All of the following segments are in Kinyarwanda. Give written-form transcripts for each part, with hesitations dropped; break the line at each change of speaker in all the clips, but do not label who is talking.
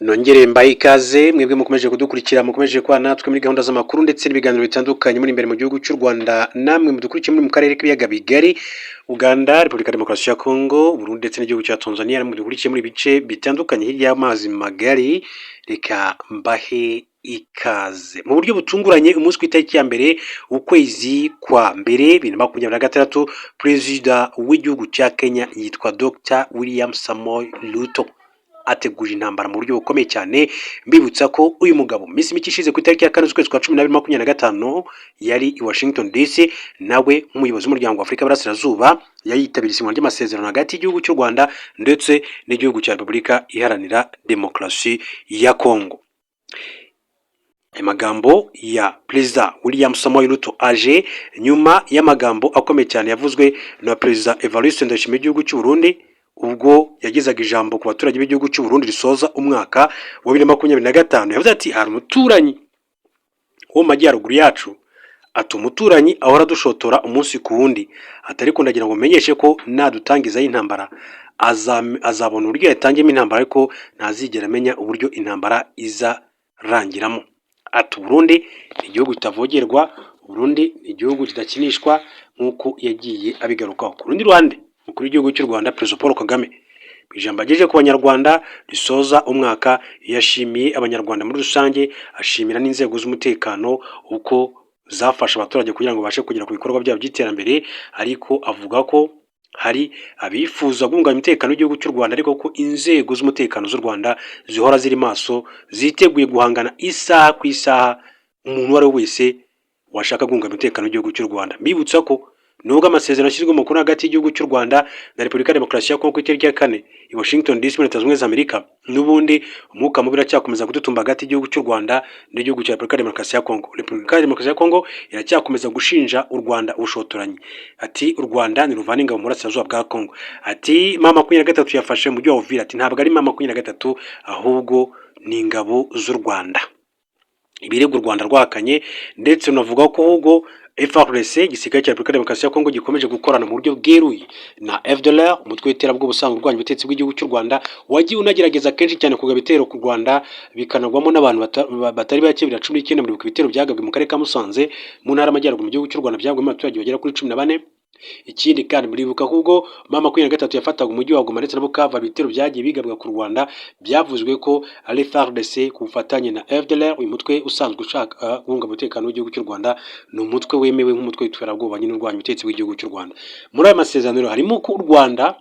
Nongere mbahe ikaze mwebwe mukomeje kudukurikira, mukomeje kuba natwe muri gahunda z'amakuru ndetse n'ibiganiro bitandukanye muri imbere mu gihugu cy'u Rwanda, namwe mudukurikiye muri mu karere k'ibiyaga bigari, Uganda, Repubulika ya Demokarasi ya Kongo, Burundi ndetse n'igihugu cya Tanzania, namwe mudukurikiye muri bice bitandukanye hirya y'amazi magari, reka mbahe ikaze. Mu buryo butunguranye, umunsi ku itariki ya 1 ukwezi kwa mbere 2026, perezida w'igihugu cya Kenya yitwa Dr William Samoei Ruto ateguje intambara mu buryo bukomeye cyane. Mbibutsa ko uyu mugabo minsi mike ishize, ku itariki ya 4 z'ukwezi kwa 12 25, yari i Washington DC, nawe nk'umuyobozi w'umuryango wa Afurika y'Iburasirazuba, yari yitabiriye isinywa ry'amasezerano hagati y'igihugu cy'u Rwanda ndetse n'igihugu cya Repubulika Iharanira Demokarasi ya Kongo. Aya magambo ya Perezida William Samoei Ruto aje nyuma y'amagambo akomeye cyane yavuzwe na Perezida Evariste Ndayishimiye w'igihugu cy'u Burundi, ubwo yagezaga ijambo ku baturage b'igihugu cy'u Burundi risoza umwaka wa 2025. Yavuze ati: "Hari umuturanyi wo mu majyaruguru yacu," ati, "umuturanyi ahora adushotora umunsi ku wundi," ati, "ariko ndagira ngo menyeshe ko nadutangizaho intambara azabona uburyo yatangiyemo intambara, ariko ntazigera amenya uburyo intambara izarangiramo." Ati: "Burundi ni igihugu kitavogerwa, Burundi ni igihugu kidakinishwa," nk'uko yagiye abigarukaho. Ku rundi ruhande, umukuru w'igihugu cy'u Rwanda, Perezida Paul Kagame, mu ijambo agejeje ku Banyarwanda risoza umwaka, yashimiye Abanyarwanda muri rusange, ashimira n'inzego z'umutekano uko zafasha abaturage kugira ngo babashe kugera ku bikorwa byabo by'iterambere, ariko avuga ko hari abifuza guhungabanya umutekano w'igihugu cy'u Rwanda, ariko ko inzego z'umutekano z'u Rwanda zihora ziri maso, ziteguye guhangana isaha ku isaha umuntu uwo ari we wese washaka guhungabanya umutekano w'igihugu cy'u Rwanda. Mbibutsa ko nubwo amasezerano ashyizwe umukono hagati y'igihugu cy'u Rwanda na Repubulika ya Demokarasi ya Kongo ku itariki ya 4 i Washington DC muri Leta Zunze Ubumwe za Amerika, n'ubundi umwuka mubi uracyakomeza gututumba hagati y'igihugu cy'u Rwanda n'igihugu cya Repubulika ya Demokarasi ya Kongo. Repubulika ya Demokarasi ya Kongo iracyakomeza gushinja u Rwanda ubushotoranyi, ati: "U Rwanda ntiruvana ingabo mu burasirazuba bwa Kongo." Ati: "M23 yafashe umujyi wa Uvira." Ati: "Ntabwo ari M23, ahubwo ni ingabo z'u Rwanda." Ibirego u Rwanda rwahakanye, ndetse runavuga ko ahubwo FARDC, igisirikare cya Repubulika ya Demokarasi ya Kongo, gikomeje gukorana mu buryo bweruye na FDLR, umutwe w'iterabwoba usanzwe urwanya ubutegetsi bw'igihugu cy'u Rwanda, wagiye unagerageza kenshi cyane kugaba ibitero ku Rwanda, bikanagwamo n'abantu batari bake. 2019, muribuka ibitero byagabwe mu karere ka Musanze mu ntara y'Amajyaruguru mu gihugu cy'u Rwanda, byagwemo abaturage bagera kuri 14. Ikindi kandi, muribuka ko ubwo M23 yafataga umujyi wa Goma ndetse na Bukavu, ibitero byagiye bigabwa ku Rwanda byavuzwe ko ari FARDC ku bufatanye na FDLR, uyu mutwe usanzwe ushaka guhungabanya umutekano w'igihugu cy'u Rwanda. Ni umutwe wemewe nk'umutwe w'iterabwoba nyine urwanya ubutegetsi bw'igihugu cy'u Rwanda. Muri aya masezerano rero harimo ko u Rwanda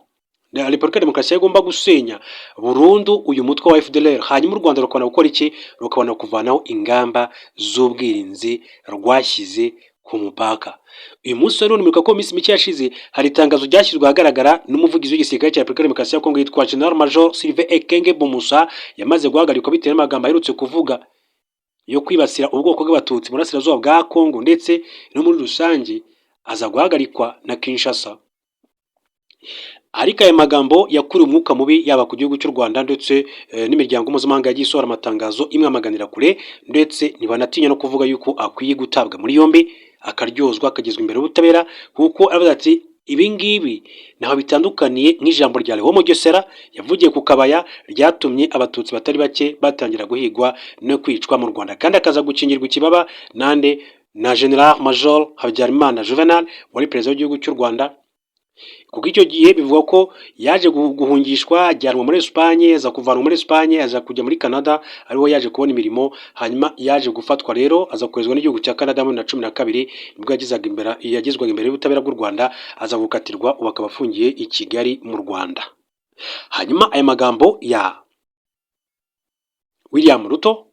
na Repubulika ya Demokarasi igomba gusenya burundu uyu mutwe wa FDLR, hanyuma u Rwanda rukabona gukora iki? Rukabona kuvanaho ingamba z'ubwirinzi rwashyize ku mupaka. Uyu munsi wa none, muribuka ko mu minsi mike yashize hari itangazo ryashyizwe ahagaragara n'umuvugizi w'igisirikare cya Repubulika ya Demokarasi ya Kongo yitwa General Major Sylvain Ekenge Bumusa, yamaze guhagarikwa bitewe n'amagambo aherutse kuvuga yo kwibasira ubwoko bw'Abatutsi mu burasirazuba bwa Kongo ndetse no muri rusange, aza guhagarikwa na Kinshasa. Ariko aya magambo yakuriye umwuka mubi yaba ku gihugu cy'u Rwanda ndetse n'imiryango mpuzamahanga yagiye isohora amatangazo imwamaganira kure, ndetse ntibanatinya no kuvuga yuko akwiye gutabwa muri yombi, akaryozwa, akagezwa imbere y'ubutabera, kuko aravuga ati: "Ibi ngibi ntaho bitandukaniye nk'ijambo rya Leon Mugesera yavugiye ku Kabaya, ryatumye Abatutsi batari bake batangira guhigwa no kwicwa mu Rwanda," kandi akaza gukingirwa ikibaba nande? Na General Major Habyarimana Juvenal wari perezida w'igihugu cy'u Rwanda, kuko icyo gihe bivugwa ko yaje guhungishwa, ajyanwa muri Espagne, aza kuvanwa muri Espagne, aza kujya muri Canada, ariho yaje kubona imirimo. Hanyuma yaje gufatwa rero, aza koherezwa n'igihugu cya Canada muri 2012, nibwo yagezwaga imbere y'ubutabera bw'u Rwanda, aza gukatirwa, ubu akaba afungiye i Kigali mu Rwanda. Hanyuma aya magambo ya William Ruto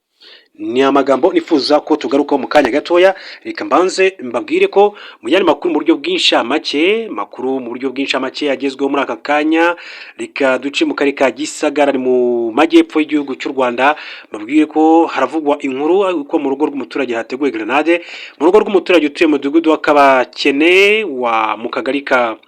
ni amagambo nifuza ko tugarukaho mu kanya gatoya. Reka mbanze mbabwire ko mu yandi makuru mu buryo bw'inshamake, makuru mu buryo bw'inshamake agezweho muri aka kanya, reka duce mu karere ka Gisagara ni mu majyepfo y'igihugu cy'u Rwanda, mbabwire ko haravugwa inkuru ko mu rugo rw'umuturage hateguwe grenade. Mu rugo rw'umuturage utuye mu mudugudu wa Kabakene wa mu kagari ka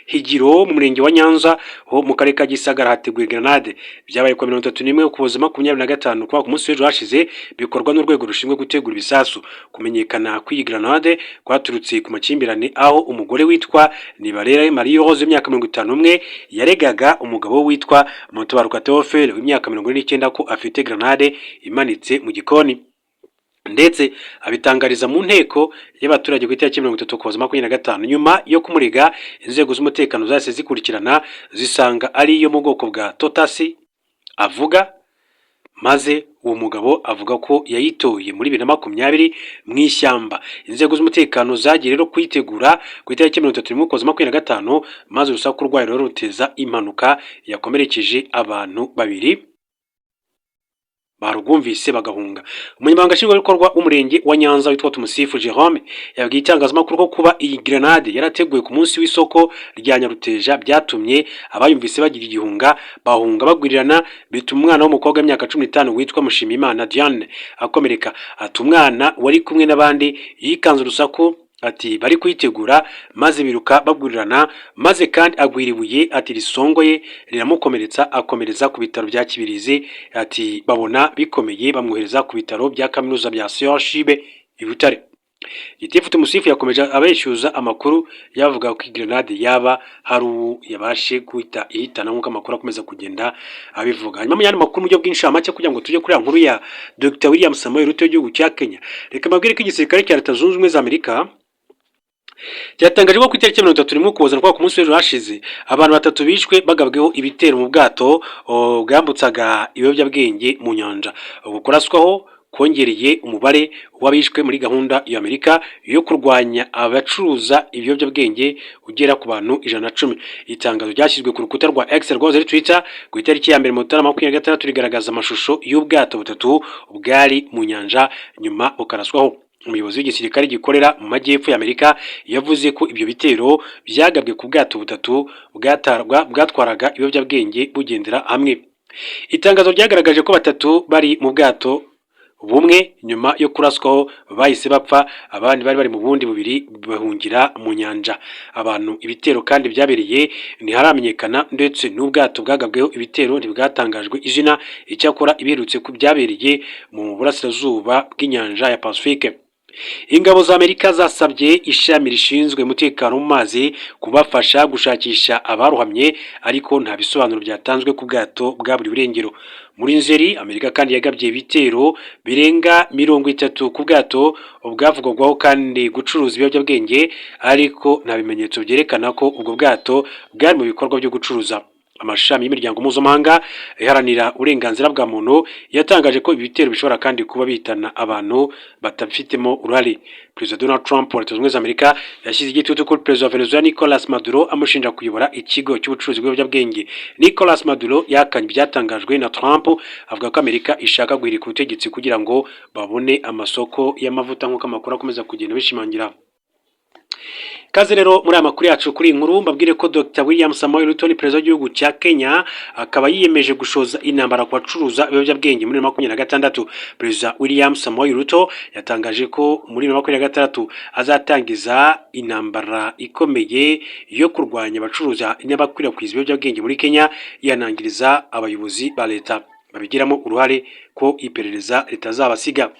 Higiro mu murenge wa Nyanza ho mu karere ka Gisagara hateguwe grenade. Byabaye ku 31 Ukuboza 25, kuva ku munsi w'ejo hashize, bikorwa n'urwego rushinzwe gutegura ibisasu. Kumenyekana kw'iyi grenade kwaturutse ku makimbirane, aho umugore witwa Nibarera Marie Rose w'imyaka 51 yaregaga umugabo witwa Mutabaruka Theophile w'imyaka 49 ko afite grenade imanitse mu gikoni, ndetse abitangariza mu nteko y'abaturage ku itariki 30 Ukuboza 25. Nyuma yo kumurega, inzego z'umutekano zahise zikurikirana, zisanga ari iyo mu bwoko bwa totasi avuga, maze uwo mugabo avuga ko yayitoye muri 2020 mu ishyamba. Inzego z'umutekano zagiye rero kuyitegura ku itariki 31 Ukuboza 25, maze urusaku rwayo rero ruteza impanuka yakomerekeje abantu babiri barwumvise bagahunga. Umunyamabanga nshingwabikorwa w'umurenge wa Nyanza witwa Tumusifu Jerome yabwiye itangazamakuru ko kuba iyi grenade yarateguwe ku munsi w'isoko rya Nyaruteja byatumye abayumvise bagira igihunga, bahunga bagwirirana, bituma umwana w'umukobwa w'imyaka 15 witwa Mushimiyimana Diane akomereka. Ati: "Umwana wari kumwe n'abandi yikanze urusaku, ati bari kuyitegura, maze biruka bagwirirana, maze kandi agwira ibuye, ati risongoye, riramukomeretsa, akomereza ku bitaro bya Kibirizi, ati babona bikomeye bamwohereza ku bitaro bya kaminuza bya CHUB i Butare." Gitifu Tumusifu yakomeje abeshyuza amakuru yavuga ko grenade yaba hari uwo yabashe guhita ihitana, nk'uko amakuru akomeza kugenda abivuga. Hanyuma mu yandi makuru mu buryo bw'inshamake, kugira ngo tujye kuri ya nkuru ya Dr William Samoei Ruto w'igihugu cya Kenya, reka mbabwire ko igisirikare cya Leta Zunze Ubumwe za Amerika cyatangaje ko ku itariki 31 Ukuboza, ku munsi w'ejo hashize, abantu batatu bishwe bagabweho ibitero mu bwato bwambutsaga ibiyobyabwenge mu nyanja. Ubu kuraswaho kongereye umubare w'abishwe muri gahunda ya Amerika yo kurwanya abacuruza ibiyobyabwenge ugera ku bantu 110. Itangazo ryashyizwe ku rukuta rwa X, rwahoze ari Twitter, ku itariki ya 1 Mutarama 26, rigaragaza amashusho y'ubwato butatu bwari mu nyanja nyuma bukaraswaho. Umuyobozi w'igisirikare gikorera mu majyepfo y'Amerika yavuze ko ibyo bitero byagabwe ku bwato butatu bwatwaraga ibiyobyabwenge bugendera hamwe. Itangazo ryagaragaje ko batatu bari mu bwato bumwe nyuma yo kuraswaho bahise bapfa, abandi bari bari mu bundi bubiri bahungira mu nyanja. Abantu ibitero kandi byabereye ntiharamenyekana, ndetse n'ubwato bwagabweho ibitero ntibwatangajwe izina. Icyakora ibiherutse ku byabereye mu burasirazuba bw'inyanja ya Pacifique. Ingabo za Amerika zasabye ishami rishinzwe umutekano mu mazi kubafasha gushakisha abarohamye, ariko nta bisobanuro byatanzwe ku bwato bwa buri burengero. Muri Nzeri, Amerika kandi yagabye ibitero birenga 30 ku bwato bwavugwagaho kandi gucuruza ibiyobyabwenge, ariko nta bimenyetso byerekana ko ubwo bwato bwari mu bikorwa byo gucuruza. Amashami y'imiryango mpuzamahanga iharanira uburenganzira bwa muntu yatangaje ko ibi bitero bishobora kandi kuba bihitana abantu batabifitemo uruhare. Perezida Donald Trump wa Leta Zunze Ubumwe za Amerika yashyize igitutu kuri Perezida wa Venezuela Nicolas Maduro, amushinja kuyobora ikigo cy'ubucuruzi bw'ibiyobyabwenge. Nicolas Maduro yahakanye ibyatangajwe na Trump, avuga ko Amerika ishaka guhirika ubutegetsi kugira ngo babone amasoko y'amavuta, nk'uko amakuru akomeza kugenda bishimangira. Kaze rero muri aya makuru yacu. Kuri iyi nkuru, mbabwire ko Dr William Samoei Ruto ni perezida w'igihugu cya Kenya, akaba yiyemeje gushoza intambara ku bacuruza ibiyobyabwenge muri 2026. Perezida William Samoei Ruto yatangaje ko muri 2026 azatangiza intambara ikomeye yo kurwanya abacuruza n'abakwirakwiza ibiyobyabwenge muri Kenya, yihanangiriza abayobozi ba leta babigiramo uruhare ko iperereza ritazabasiga.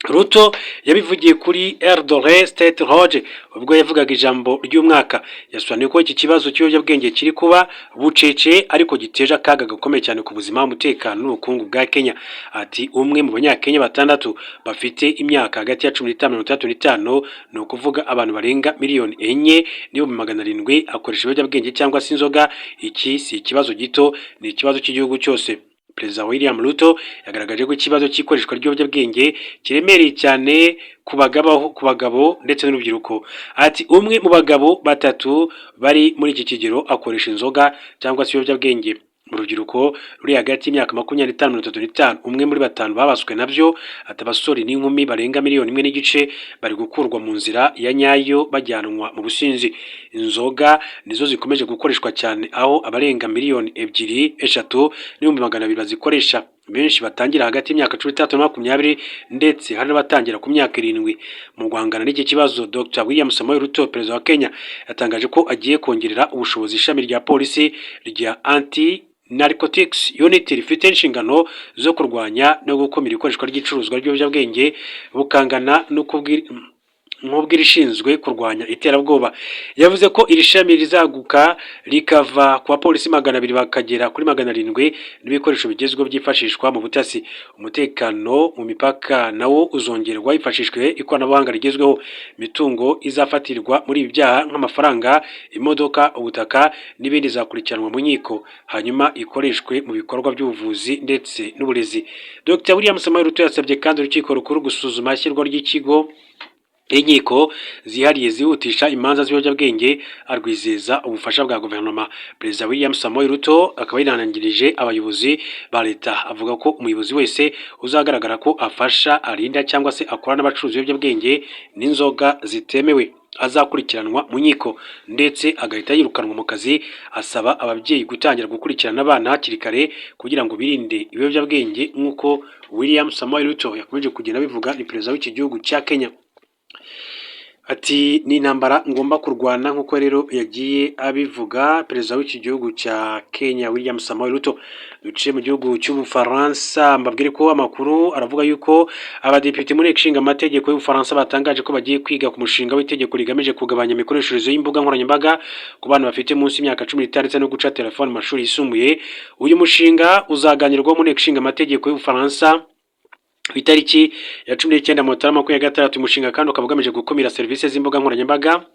Ruto yabivugiye kuri Eldoret State Lodge ubwo yavugaga ijambo ry'umwaka. Yasobanuye ko iki kibazo cy'ibiyobyabwenge kiri kuba bucece, ariko giteje akaga gakomeye cyane ku buzima, umutekano n'ubukungu bwa Kenya. Ati: "Umwe mu banyakenya batandatu bafite imyaka hagati ya 15 na 65, ni ukuvuga abantu barenga 4,700,000, akoresha ibiyobyabwenge cyangwa se inzoga. Iki si ikibazo gito, ni ikibazo cy'igihugu cyose." Perezida William Ruto yagaragaje ko ikibazo cy'ikoreshwa ry'ibiyobyabwenge kiremereye cyane ku bagabo ndetse n'urubyiruko. Ati: "Umwe mu bagabo batatu bari muri iki kigero akoresha inzoga cyangwa se ibiyobyabwenge. Mu rubyiruko ruri hagati y'imyaka 25 na 35, umwe muri batanu babaswe nabyo." Ati: "Abasore n'inkumi barenga 1.5 miliyoni bari gukurwa mu nzira ya nyayo bajyanwa mu businzi. Inzoga nizo zikomeje gukoreshwa cyane, aho abarenga 2,3 miliyoni bazikoresha." Benshi batangira hagati y'imyaka 16 na 20, ndetse hari n'abatangira ku myaka 7. Mu guhangana n'iki kibazo, Dr William Samoei Ruto, perezida wa Kenya, yatangaje ko agiye kongerera ubushobozi ishami rya polisi rya Anti Narcotics Unit, rifite inshingano zo kurwanya no gukumira ikoreshwa ry'icuruzwa ry'ibiyobyabwenge, bukangana nk'ubw'irishinzwe kurwanya iterabwoba. Yavuze ko iri shami rizaguka rikava ku bapolisi 200 bakagera kuri 700, n'ibikoresho bigezweho byifashishwa mu butasi. Umutekano mu mipaka nawo uzongerwa hifashishijwe ikoranabuhanga rigezweho. Imitungo izafatirwa muri ibi byaha, nk'amafaranga, imodoka, ubutaka n'ibindi, izakurikiranwa mu nkiko, hanyuma ikoreshwe mu bikorwa by'ubuvuzi ndetse n'uburezi. Dr William Samoei Ruto yasabye kandi urukiko rukuru gusuzuma ishyirwa ry'ikigo inkiko zihariye zihutisha imanza z'ibiyobyabwenge, arwizeza ubufasha bwa guverinoma. Perezida William Samoei Ruto akaba yinanangirije abayobozi ba leta, avuga ko umuyobozi wese uzagaragara ko afasha, arinda cyangwa se akora n'abacuruzi b'ibiyobyabwenge n'inzoga zitemewe azakurikiranwa mu nkiko, ndetse agahita yirukanwa mu kazi. Asaba ababyeyi gutangira gukurikirana abana hakiri kare kugira ngo birinde ibiyobyabwenge, nk'uko William Samoei Ruto yakomeje kugenda abivuga. Ni perezida w'iki gihugu cya Kenya. Ati: "Ni intambara ngomba kurwana," nk'uko rero yagiye abivuga perezida w'iki gihugu cya Kenya, William Samoei Ruto. Duciye mu gihugu cy'Ubufaransa, mbabwire ko amakuru aravuga yuko abadepite muri Inteko Ishinga Amategeko y'Ubufaransa batangaje ko bagiye kwiga ku mushinga w'itegeko rigamije kugabanya imikoreshereze y'imbuga nkoranyambaga ku bana bafite munsi y'imyaka 15, ndetse no guca telefone mu mashuri yisumbuye. Uyu mushinga uzaganirwaho mu Nteko Ishinga Amategeko y'Ubufaransa ku itariki ya 19 Mutarama 2026. Umushinga kandi ukaba ugamije gukumira serivisi z'imbuga nkoranyambaga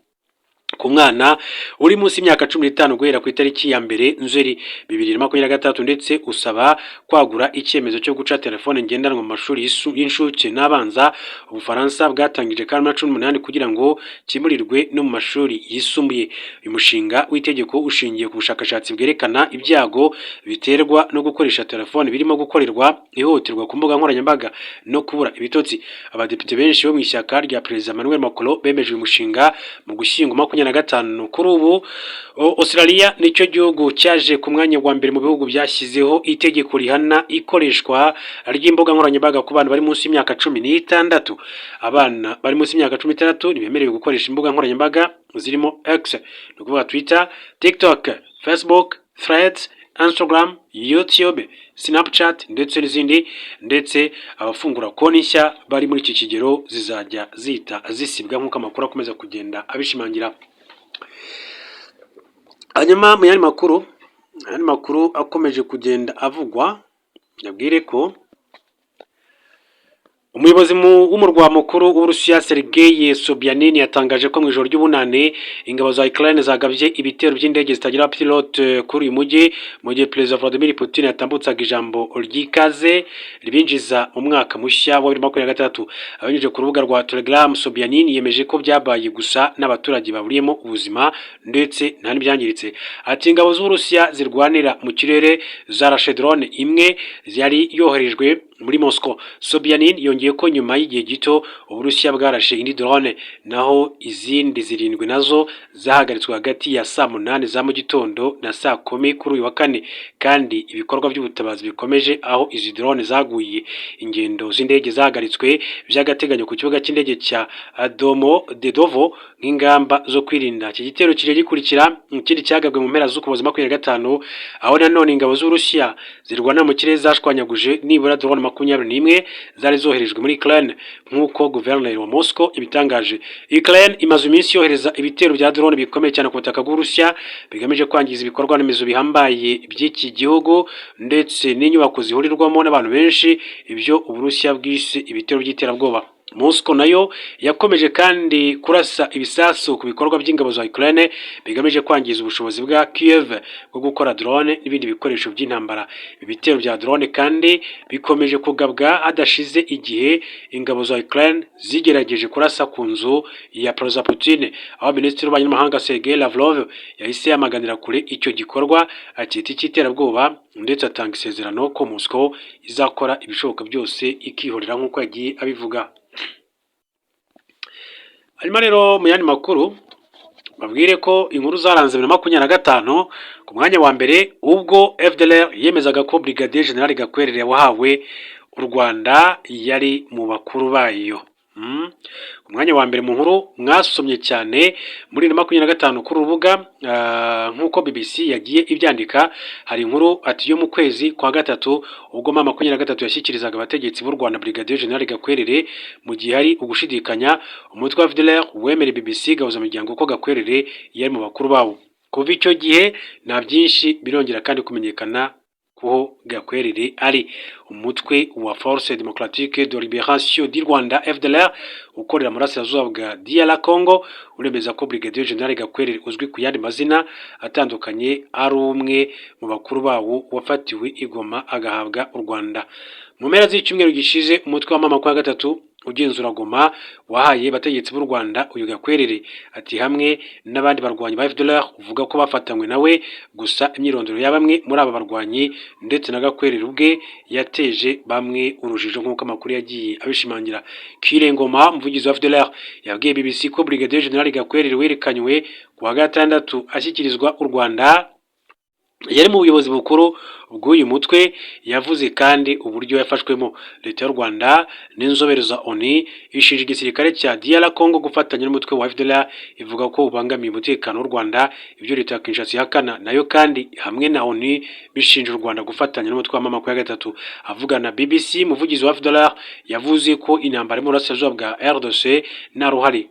ku mwana uri munsi y'imyaka 15 guhera ku itariki ya 1 Nzeri 2026, ndetse usaba kwagura icyemezo cyo guca telefone ngendanwa mu mashuri y'incuke n'abanza. Ubufaransa bwatangije kandi na 18 kugira ngo kimurirwe no mu mashuri yisumbuye. Uyu mushinga w'itegeko ushingiye ku bushakashatsi bwerekana ibyago biterwa no gukoresha telefone, birimo gukorerwa ihohoterwa ku mbuga nkoranyambaga no kubura ibitotsi. Abadepite benshi bo mu ishyaka rya perezida Emmanuel Macron bemeje uyu mushinga mu Gushyingo 25. Kuri ubu Australia nicyo gihugu cyaje ku mwanya wa mbere mu bihugu byashyizeho itegeko rihana ikoreshwa ry'imbuga nkoranyambaga ku bana bari munsi y'imyaka 16. Abana bari munsi y'imyaka 16 ntibemerewe gukoresha imbuga nkoranyambaga zirimo X, ni ukuvuga Twitter, TikTok, Facebook, Threads, Instagram, YouTube, Snapchat ndetse n'izindi, ndetse abafungura konti nshya bari muri iki kigero zizajya zihita zisibwa, nk'uko amakuru akomeza kugenda abishimangira. Hanyuma mu yandi makuru akomeje kugenda avugwa, yabwire ko umuyobozi w'umurwa mukuru w'Uburusiya, Sergei Sobyanin, yatangaje ko mu ijoro ry'Ubunane ingabo za Ukraine zagabye ibitero by'indege zitagira pilote kuri uyu mujyi, mu gihe Perezida Vladimir Putin yatambutsaga ijambo ry'ikaze ribinjiza mu mwaka mushya wa 2026. Abinyujije ku rubuga rwa Telegram, Sobyanin yemeje ko byabaye gusa n'abaturage baburiyemo ubuzima ndetse nta n'ibyangiritse. Ati: "Ingabo z'Uburusiya zirwanira mu kirere zarashe drone imwe yari yoherejwe muri Moscow." Sobyanin yongeye ko nyuma y'igihe gito Uburusiya bwarashe indi drone, naho izindi zirindwi nazo zahagaritswe hagati ya saa 8 za mu gitondo na saa 10 kuri uyu wa kane, kandi ibikorwa by'ubutabazi bikomeje aho izi drone zaguye. Ingendo z'indege zahagaritswe by'agateganyo ku kibuga cy'indege cya Domodedovo nk'ingamba zo kwirinda. Iki gitero kije gikurikira ikindi cyagabwe mu mpera z'Ukuboza 25, aho nanone ingabo z'Uburusiya zirwana mu kirere zashwanyaguje nibura drone 21 zari zoherejwe muri Ukraine, nk'uko guverineri wa Moscow ibitangaje. Ukraine imaze iminsi yohereza ibitero bya drone bikomeye cyane ku butaka bw'Uburusiya, bigamije kwangiza ibikorwa remezo bihambaye by'iki gihugu ndetse n'inyubako zihurirwamo n'abantu benshi, ibyo Uburusiya bwise ibitero by'iterabwoba. Moscow nayo yakomeje kandi kurasa ibisasu ku bikorwa by'ingabo za Ukraine, bigamije kwangiza ubushobozi bwa Kiev bwo gukora drone n'ibindi bikoresho by'intambara. Ibi bitero bya drone kandi bikomeje kugabwa hadashize igihe ingabo za Ukraine zigerageje kurasa ku nzu ya Perezida Putin, aho Minisitiri w'Ububanyi n'Amahanga Sergei Lavrov yahise yamaganira kure icyo gikorwa, akita icy'iterabwoba, ndetse atanga isezerano ko Moscow izakora ibishoboka byose ikihorera, nk'uko yagiye abivuga. Hanyuma rero mu yandi makuru Babwire ko inkuru zaranze 2025, ku mwanya wa mbere, ubwo FDLR yemezaga ko Brigadier General Gakwerere wahawe u Rwanda yari mu bakuru bayo. Ku mwanya wa mbere mu nkuru mwasomye cyane muri 2025 kuri urubuga, nk'uko BBC yagiye ibyandika, hari inkuru ati yo mu kwezi kwa gatatu, ubwo M23 yashyikirizaga abategetsi b'u Rwanda Brigadier General Gakwerere mu gihe hari ugushidikanya. Umutwe wa FDLR wemereye BBC Gahuzamiryango ko Gakwerere yari mu bakuru bawo. Kuva icyo gihe nta byinshi birongera kandi kumenyekana ko Gakwerere ari. Umutwe wa Force Démocratique de Libération du Rwanda, FDLR, ukorera mu burasirazuba bwa DR Congo, uremeza ko Brigadier General Gakwerere, uzwi ku yandi mazina atandukanye, ari umwe mu bakuru bawo wafatiwe i Goma agahabwa u Rwanda. Mu mpera z'icyumweru gishize, umutwe wa M23 ugenzura Goma wahaye abategetsi b'u Rwanda uyu Gakwerere, ati hamwe n'abandi barwanyi ba FDLR uvuga ko bafatanywe nawe. Gusa imyirondoro ya bamwe muri aba barwanyi ndetse na Gakwerere ubwe yateje bamwe urujijo, nk'uko amakuru yagiye abishimangira. Kirengoma, umuvugizi wa FDLR, yabwiye BBC ko Brigadier General Gakwerere werekanywe ku wa gatandatu ashyikirizwa u Rwanda yari mu buyobozi bukuru bw'uyu mutwe. Yavuze kandi uburyo yafashwemo. Leta y'u Rwanda n'inzobere za ONU ishinja igisirikare cya DR Congo gufatanya n'umutwe wa FDLR, ivuga ko ubangamiye umutekano w'u Rwanda, ibyo leta ya Kinshasa ihakana nayo kandi hamwe na ONU bishinja u Rwanda gufatanya n'umutwe wa M23. Avugana na BBC, umuvugizi wa FDLR yavuze ko intambara mu burasirazuba bwa RDC nta ruhare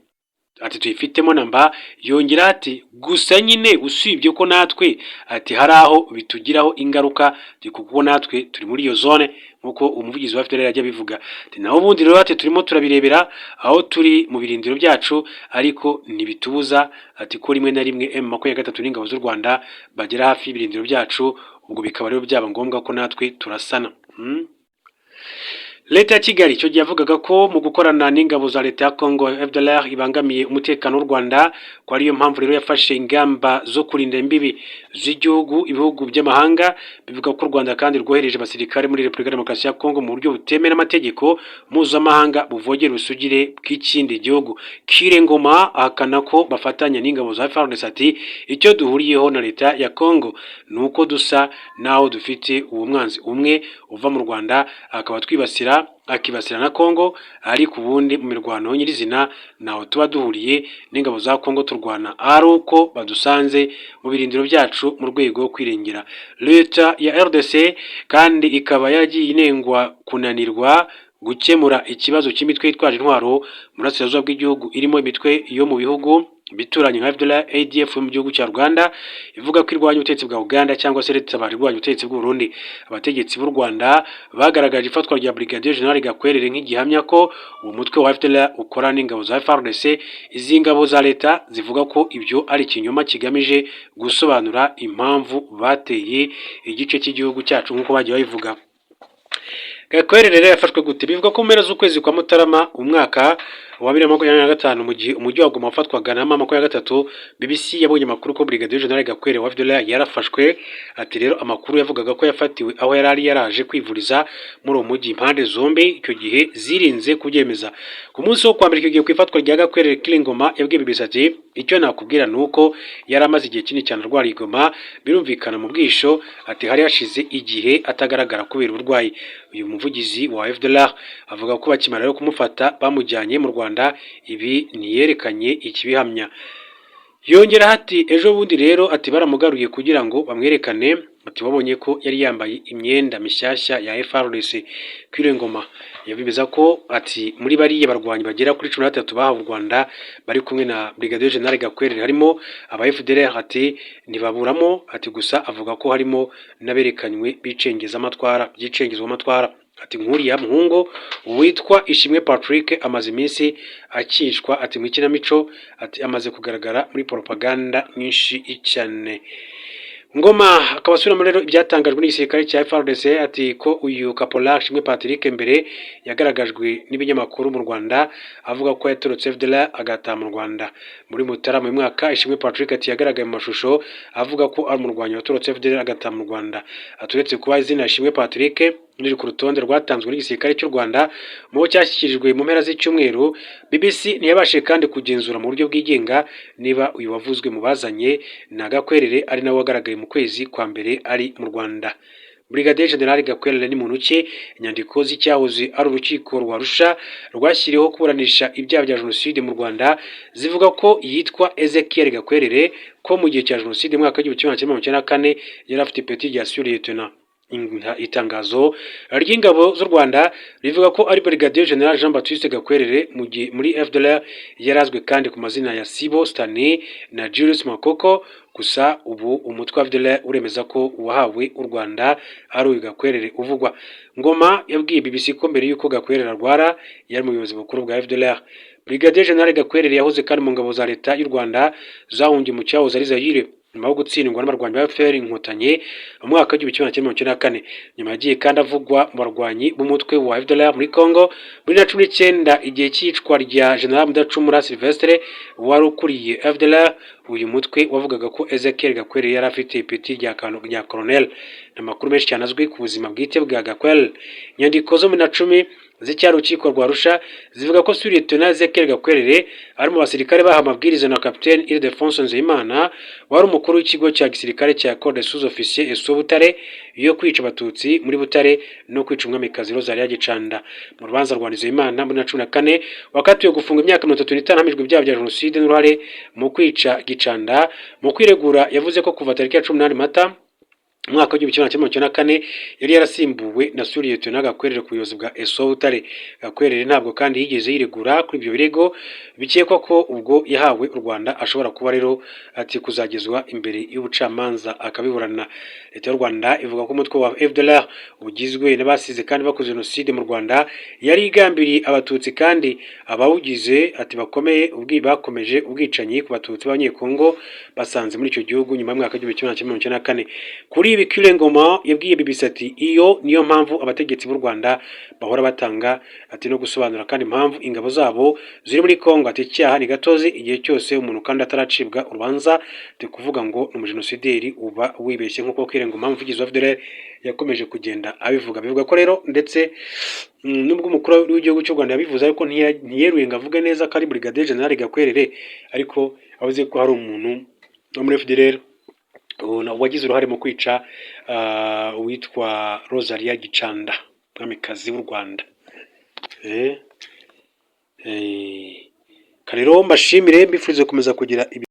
ati tuyifitemo namba. Yongera ati gusa nyine usibye ko natwe ati hari aho bitugiraho ingaruka, kuko natwe turi muri iyo zone, nk'uko umuvugizi wa FDLR ajya abivuga. Ati naho ubundi rero ati turimo turabirebera aho turi mu birindiro byacu, ariko ntibitubuza ati ko rimwe na rimwe M23 n'ingabo z'u Rwanda bagera hafi y'ibirindiro byacu, ubwo bikaba rero byaba ngombwa ko natwe turasana. Leta ya Kigali icyo gihe yavugaga ko mu gukorana n'ingabo za leta ya Congo, FDLR ibangamiye umutekano w'u Rwanda, ko ariyo mpamvu rero yafashe ingamba zo kurinda imbibi z'igihugu. Ibihugu by'amahanga bivuga ko u Rwanda kandi rwohereje abasirikare muri Repubulika ya Demokarasi ya Congo mu buryo butemewe n'amategeko mpuzamahanga, buvogera ubusugire bw'ikindi gihugu. Kire Ngoma ahakana ko bafatanya n'ingabo za FARDC. Ati icyo duhuriyeho na leta ya Congo ni uko dusa naho dufite uwo mwanzi umwe uva mu Rwanda akaba twibasira, akibasira na Congo, ariko ubundi mu mirwano nyirizina ntaho tuba duhuriye n'ingabo za Congo. Turwana ari uko badusanze mu birindiro byacu mu rwego rwo kwirengera. Leta ya RDC kandi ikaba yaragiye inengwa kunanirwa gukemura ikibazo cy'imitwe yitwaje intwaro mu burasirazuba bw'igihugu, irimo imitwe yo mu bihugu bituranye nka FDLR, ADF mu gihugu cya Uganda ivuga ko irwanya ubutegetsi bwa Uganda, cyangwa se leta irwanya ubutegetsi bw'u Burundi. Abategetsi b'u Rwanda bagaragaje ifatwa rya Brigadier General Gakwerere nk'igihamya ko uwo mutwe wa FDLR ukora n'ingabo za FARDC. Izi ngabo za leta zivuga ko ibyo ari ikinyoma kigamije gusobanura impamvu bateye igice cy'igihugu cyacu, nk'uko bagiye babivuga. Gakwerere rero yafashwe gute? Bivuga ko mu mpera z'ukwezi kwa Mutarama umwaka wa 2025, mu gihe umujyi wa Goma wafatwaga na M23, BBC yabonye amakuru ko Brigadier General Gakwerere wa FDLR yarafashwe. Ati rero amakuru yavugaga ko yafatiwe aho yari ari yaraje kwivuriza muri uwo mujyi. Impande zombi icyo gihe zirinze kubyemeza. Ku munsi wo kwa mbere icyo gihe, ku ifatwa rya Gakwerere, Kiringoma yabwiye BBC ati icyo nakubwira ni uko yari amaze igihe kinini cyane arwariye i Goma, birumvikana mu bwisho. Ati hari hashize igihe atagaragara kubera uburwayi. Uyu muvugizi wa FDLR avuga ko bakimara rero kumufata bamujyanye mu Rwanda, ibi ntiyerekanye ikibihamya. Yongeraho ati ejo bundi rero ati baramugaruye kugira ngo bamwerekane, ati wabonye ko yari yambaye imyenda mishyashya ya FARDC. Kwirengoma yabimeza ko ati muri bariya barwanyi bagera kuri 13 bahawe u Rwanda bari kumwe na Brigadier General Gakwerere harimo aba FDLR, ati ntibaburamo, ati gusa avuga ko harimo n'aberekanywe bicengeza amatwara byicengezwa amatwara. Ati nk'uriya muhungu witwa Ishimwe Patrick amaze iminsi akishwa ati mu ikinamico, ati amaze kugaragara muri propaganda nyinshi cyane. Ngoma akaba asubiramo rero ibyatangajwe n'igisirikare cya FARDC, ati ko uyu Caporal Ishimwe Patrick mbere yagaragajwe n'ibinyamakuru mu Rwanda avuga ko yatorotse FDLR agataha mu Rwanda. Muri Mutarama uyu mwaka, Ishimwe Patrick ati yagaragaye mu mashusho avuga ko ari umurwanyi watorotse FDLR agataha mu Rwanda. Aturetse kuba izina Ishimwe Patrick Riri ku rutonde rwatanzwe n'igisirikare cy'u Rwanda mu bo cyashyikirijwe mu mpera z'icyumweru. BBC ntiyabashije kandi kugenzura mu buryo bwigenga niba uyu wavuzwe mu bazanye na Gakwerere ari nawe wagaragaye mu kwezi kwa mbere ari mu Rwanda. Brigadier General Gakwerere ni muntu ki? Inyandiko z'icyahoze ari urukiko rwa Arusha rwashyiriweho kuburanisha ibyaha bya jenoside mu Rwanda zivuga ko yitwa Ezekiel Gakwerere, ko mu gihe cya jenoside mu mwaka w'1994 yari afite ipeti rya sous-lieutenant. Itangazo ry'ingabo z'u Rwanda rivuga ko ari Brigadier General Jean Baptiste Gakwerere. Mu gihe muri FDLR yari azwi kandi ku mazina ya Sibo Stanley na Julius Makoko. Gusa ubu umutwe wa FDLR uremeza ko uwahawe u Rwanda ari uyu Gakwerere uvugwa. Ngoma yabwiye BBC ko mbere y'uko Gakwerere arwara yari mu buyobozi bukuru bwa FDLR. Brigadier General Gakwerere yahoze kandi mu ngabo za leta y'u Rwanda zahungiye mu cyahoze ari Zaire nyuma yo gutsindwa n'abarwanyi ba FPR Inkotanyi mu mwaka w'1994. Nyuma yagiye kandi avugwa mu barwanyi b'umutwe wa FDLR muri Congo muri 2019, igihe cy'iyicwa rya General Mudacumura Sylvestre wari ukuriye FDLR. Uyu mutwe wavugaga ko Ezekiel Gakwerere yari afite ipeti rya colonel. Ni amakuru menshi cyane azwi ku buzima bwite bwa Gakwerere. Inyandiko zo muri 10 z'icyari urukiko rwa Arusha zivuga ko Sous-Lieutenant Ezekiel Gakwerere ari mu basirikare bahawe amabwiriza na Capitaine Ildefonse Nzeyimana wari umukuru w'ikigo cya gisirikare cya École des Sous-Officiers ESO Butare yo kwica Abatutsi muri Butare no kwica umwamikazi Rosalia Gicanda. Mu rubanza rwa Nzeyimana muri 2014, wakatiwe gufunga imyaka 35 ahamijwe ibyaha bya jenoside n'uruhare mu kwica Gicanda, mu kwiregura yavuze ko kuva tariki ya 18 Mata umwaka w'1994 yari yarasimbuwe na Sous-Lieutenant Gakwerere ku buyobozi bwa ESO Butare. Gakwerere ntabwo kandi yigeze yiregura kuri ibyo birego. Bikekwa ko ubwo yahawe u Rwanda ashobora kuba rero ati kuzagezwa imbere y'ubucamanza akabiburana. Leta y'u Rwanda ivuga ko umutwe wa FDLR ugizwe n'abasize kandi bakoze jenoside mu Rwanda yari igambiriye Abatutsi, kandi abawugize ati bakomeye bakomeje ubwicanyi ku Batutsi b'Abanyekongo basanze muri icyo gihugu nyuma y'umwaka w'1994. Kuri ibi, Cure Ngoma yabwiye BBC ati: "Iyo niyo mpamvu abategetsi b'u Rwanda bahora batanga ati no gusobanura kandi impamvu ingabo zabo ziri muri Kongo." Ati: "Icyaha ni gatozi igihe cyose umuntu kandi ataracibwa urubanza, ati kuvuga ngo ni umujenosideri uba wibeshye," nk'uko Cure Ngoma, umuvugizi wa FDLR, yakomeje kugenda abivuga. Bivuga ko rero ndetse nubwo umukuru w'igihugu cy'u Rwanda yabivuze, ariko ntiyeruye ngo avuge neza ko ari Brigadier General Gakwerere, ariko avuze ko hari umuntu wo muri FDLR wagize uruhare mu kwica uwitwa Rosalia Gicanda, mwamikazi w'u Rwanda. Rero mbashimire, mbifurize gukomeza kugira